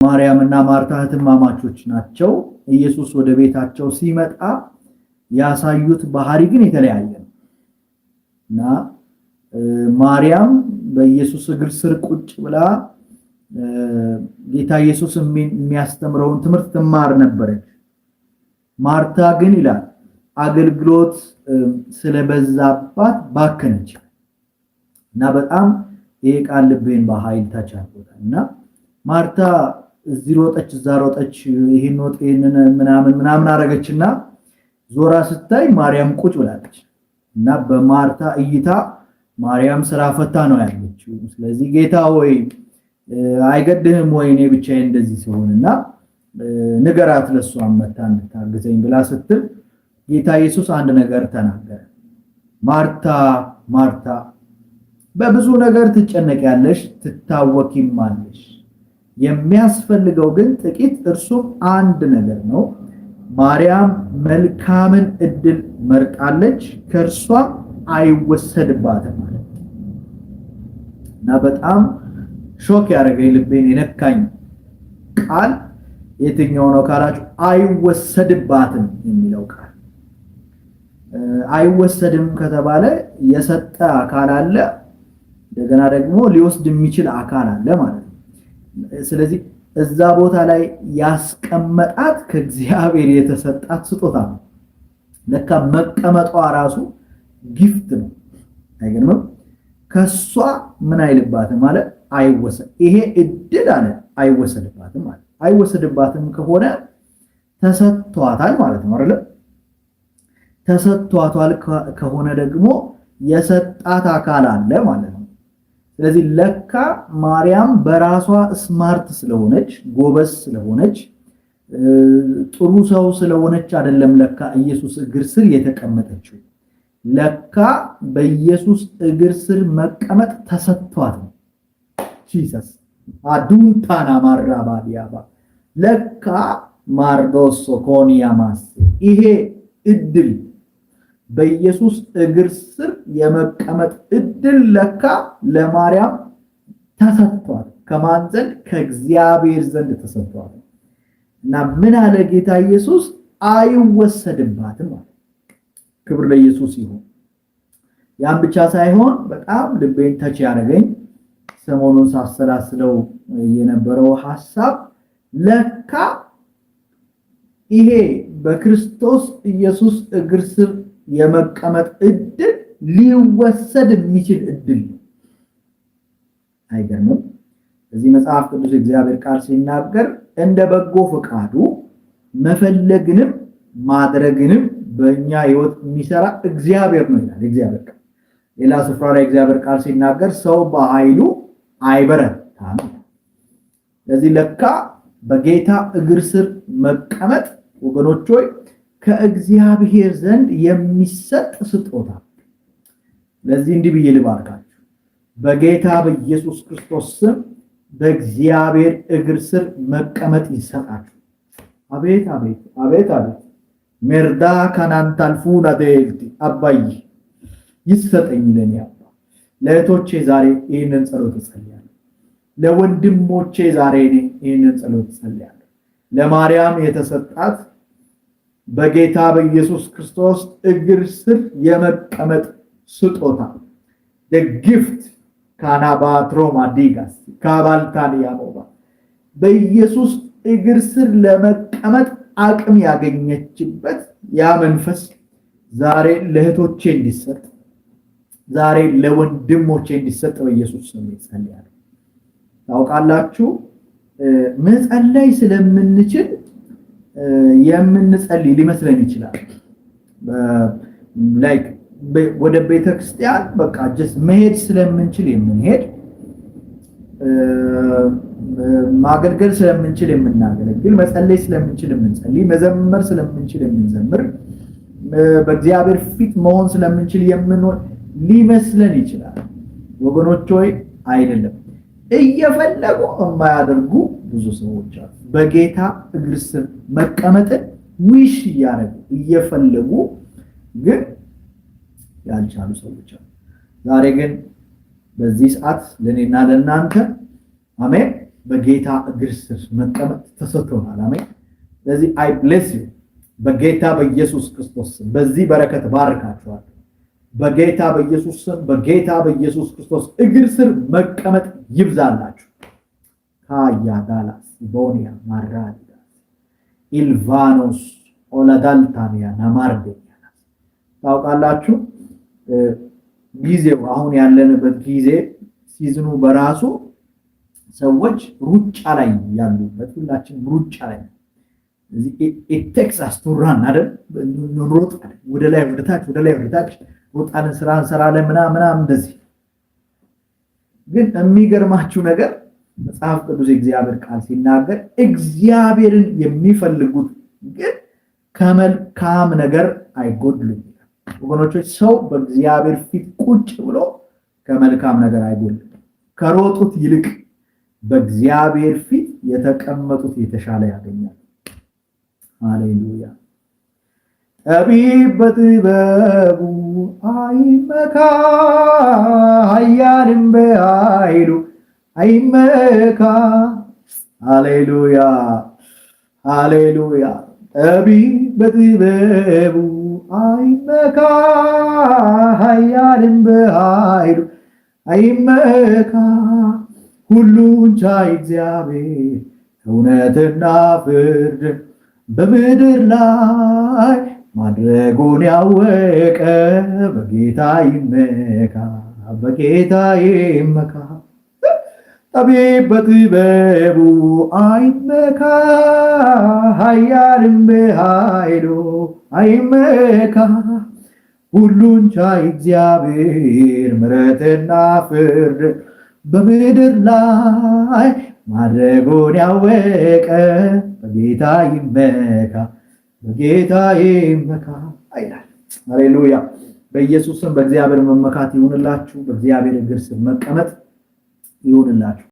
ማርያም እና ማርታ እህትማማቾች ናቸው። ኢየሱስ ወደ ቤታቸው ሲመጣ ያሳዩት ባህሪ ግን የተለያየ ነው እና ማርያም በኢየሱስ እግር ስር ቁጭ ብላ ጌታ ኢየሱስ የሚያስተምረውን ትምህርት ትማር ነበረች። ማርታ ግን ይላል አገልግሎት ስለበዛባት ባከነች እና በጣም ይሄ ቃል ልቤን በኃይል touch አድርጎታል። እና ማርታ እዚህ ሮጠች፣ እዛ ሮጠች፣ ይሄን ወጥ ይሄንን ምናምን ምናምን አረገችና ዞራ ስታይ ማርያም ቁጭ ብላለች። እና በማርታ እይታ ማርያም ስራ ፈታ ነው ያለችው። ስለዚህ ጌታ ሆይ፣ አይገድህም ወይ እኔ ብቻዬን እንደዚህ ሲሆንና ንገራት ለሷም መታ እንድታግዘኝ ብላ ስትል ጌታ ኢየሱስ አንድ ነገር ተናገረ። ማርታ ማርታ፣ በብዙ ነገር ትጨነቂያለሽ፣ ትታወኪማለሽ። የሚያስፈልገው ግን ጥቂት፣ እርሱም አንድ ነገር ነው። ማርያም መልካምን እድል መርጣለች፣ ከእርሷም አይወሰድባትም ማለት። እና በጣም shock ያደረገኝ፣ ልቤን የነካኝ ቃል የትኛው ነው ካላችሁ አይወሰድባትም የሚለው ቃል። አይወሰድም ከተባለ የሰጠ አካል አለ፣ እንደገና ደግሞ ሊወስድ የሚችል አካል አለ ማለት ነው። ስለዚህ እዛ ቦታ ላይ ያስቀመጣት ከእግዚአብሔር የተሰጣት ስጦታ ነው። ለካ መቀመጧ ራሱ gift ነው። አይገርምም? ከሷ ምን አይልባትም ማለት አይወሰድ፣ ይሄ እድል አለ አይወሰድባትም ማለት። አይወሰድባትም ከሆነ ተሰጥቷታል ማለት ነው አይደለ? ተሰጥቷታል ከሆነ ደግሞ የሰጣት አካል አለ ማለት ነው። ስለዚህ ለካ ማርያም በራሷ smart ስለሆነች፣ ጎበዝ ስለሆነች፣ ጥሩ ሰው ስለሆነች አይደለም ለካ ኢየሱስ እግር ስር የተቀመጠችው። ለካ በኢየሱስ እግር ስር መቀመጥ ተሰጥቷት ነው። Jesus አዱንታና ማራባዲያባ ለካ ማርዶሶ ኮኒያማስ ይሄ እድል፣ በኢየሱስ እግር ስር የመቀመጥ እድል ለካ ለማርያም ተሰጥቷል። ከማን ዘንድ? ከእግዚአብሔር ዘንድ ተሰጥቷል። እና ምን አለ ጌታ ኢየሱስ? አይወሰድባትም አለ። ክብር ለኢየሱስ ይሁን። ያን ብቻ ሳይሆን በጣም ልቤን touch ያደረገኝ፣ ሰሞኑን ሳሰላስለው የነበረው ሐሳብ ለካ ይሄ በክርስቶስ ኢየሱስ እግር ስር የመቀመጥ እድል ሊወሰድ የሚችል እድል ነው። አይገርምም? እዚህ መጽሐፍ ቅዱስ እግዚአብሔር ቃል ሲናገር እንደ በጎ ፈቃዱ መፈለግንም ማድረግንም በእኛ ህይወት የሚሰራ እግዚአብሔር ነው ይላል እግዚአብሔር ቃል። ሌላ ስፍራ ላይ እግዚአብሔር ቃል ሲናገር ሰው በኃይሉ አይበረታም። ለዚህ ለካ በጌታ እግር ስር መቀመጥ ወገኖች ሆይ ከእግዚአብሔር ዘንድ የሚሰጥ ስጦታ። ለዚህ እንዲህ ብዬ ልባርካችሁ፣ በጌታ በኢየሱስ ክርስቶስ ስም በእግዚአብሔር እግር ስር መቀመጥ ይሰጣችሁ። አቤት አቤት አቤት አቤት! ሜርዳ ካናንታልፉና ዴልቲ አባይ ይሰጠኝ ለኔ አባ። ለእህቶቼ ዛሬ ይህንን ጸሎት እጸልያለሁ። ለወንድሞቼ ዛሬ እኔ ይህንን ጸሎት እጸልያለሁ። ለማርያም የተሰጣት በጌታ በኢየሱስ ክርስቶስ እግር ስር የመቀመጥ ስጦታ፣ gift ካናባትሮማ ዲጋስ ካባልታንያሞባ በኢየሱስ እግር ስር ለመቀመጥ አቅም ያገኘችበት ያ መንፈስ ዛሬ ለእህቶቼ እንዲሰጥ፣ ዛሬ ለወንድሞቼ እንዲሰጥ በኢየሱስ ስም እጸልያለሁ። ታውቃላችሁ፣ መጸለይ ስለምንችል የምንጸልይ ሊመስለን ይችላል። Like ወደ ቤተክርስቲያን በቃ just መሄድ ስለምንችል የምንሄድ፣ ማገልገል ስለምንችል የምናገለግል፣ መጸለይ ስለምንችል የምንጸልይ፣ መዘመር ስለምንችል የምንዘምር፣ በእግዚአብሔር ፊት መሆን ስለምንችል የምንሆን ሊመስለን ይችላል። ወገኖች ሆይ፣ አይደለም። እየፈለጉ የማያደርጉ ብዙ ሰዎች አሉ። በጌታ እግር ስር መቀመጥን wish እያደረጉ፣ እየፈለጉ ግን ያልቻሉ ሰዎች አሉ። ዛሬ ግን በዚህ ሰዓት ለእኔና ለእናንተ አሜን። በጌታ እግር ስር መቀመጥ ተሰጥቶናል። አሜን። ስለዚህ I bless you፣ በጌታ በኢየሱስ ክርስቶስ ስም በዚህ በረከት ባርካችኋለሁ። በጌታ በኢየሱስ ስም በጌታ በኢየሱስ ክርስቶስ እግር ስር መቀመጥ ይብዛላችሁ። ካያ ዳላስ ቦኒያ ማራዲጋስ ኢልቫኖስ ኦላዳልታኒያ ናማርዴ። ታውቃላችሁ፣ ጊዜው አሁን ያለንበት ጊዜ season ኑ በራሱ ሰዎች ሩጫ ላይ ያሉበት፣ ሁላችንም ሩጫ ላይ ነው። Takes us to run አይደል? እንሮጣለን፣ ወደ ላይ ወደ ታች፣ ወደ ላይ ወደ ታች ሮጣለን፣ ስራ እንሰራለን፣ ምናምን ምናምን እንደዚህ። ግን የሚገርማችሁ ነገር መጽሐፍ ቅዱስ የእግዚአብሔር ቃል ሲናገር እግዚአብሔርን የሚፈልጉት ግን ከመልካም ነገር አይጎድሉም። ወገኖች፣ ሰው በእግዚአብሔር ፊት ቁጭ ብሎ ከመልካም ነገር አይጎድልም። ከሮጡት ይልቅ በእግዚአብሔር ፊት የተቀመጡት የተሻለ ያገኛል። ሃሌሉያ። ጠቢብ በጥበቡ አይመካ፣ ኃያልም በኃይሉ አይመካ። ሃሌሉያ፣ ሃሌሉያ። ጠቢብ በጥበቡ አይመካ፣ ኃያልም በኃይሉ አይመካ። ሁሉን ቻይ እግዚአብሔር እውነትና ፍርድ በምድር ላይ ማድረጉን ያወቀ በጌታ ይመካ፣ በጌታ ይመካ። ጠቢብ በጥበቡ አይመካ፣ ኃያልም በኃይሉ አይመካ። ሁሉን ቻይ እግዚአብሔር ምሕረትና ፍርድ በምድር ላይ ማድረጉን ያወቀ በጌታ ይመካ፣ በጌታ ይመካ ይላል። ሃሌሉያ። በኢየሱስ ስም በእግዚአብሔር መመካት ይሁንላችሁ። በእግዚአብሔር እግር ስር መቀመጥ ይሁንላችሁ።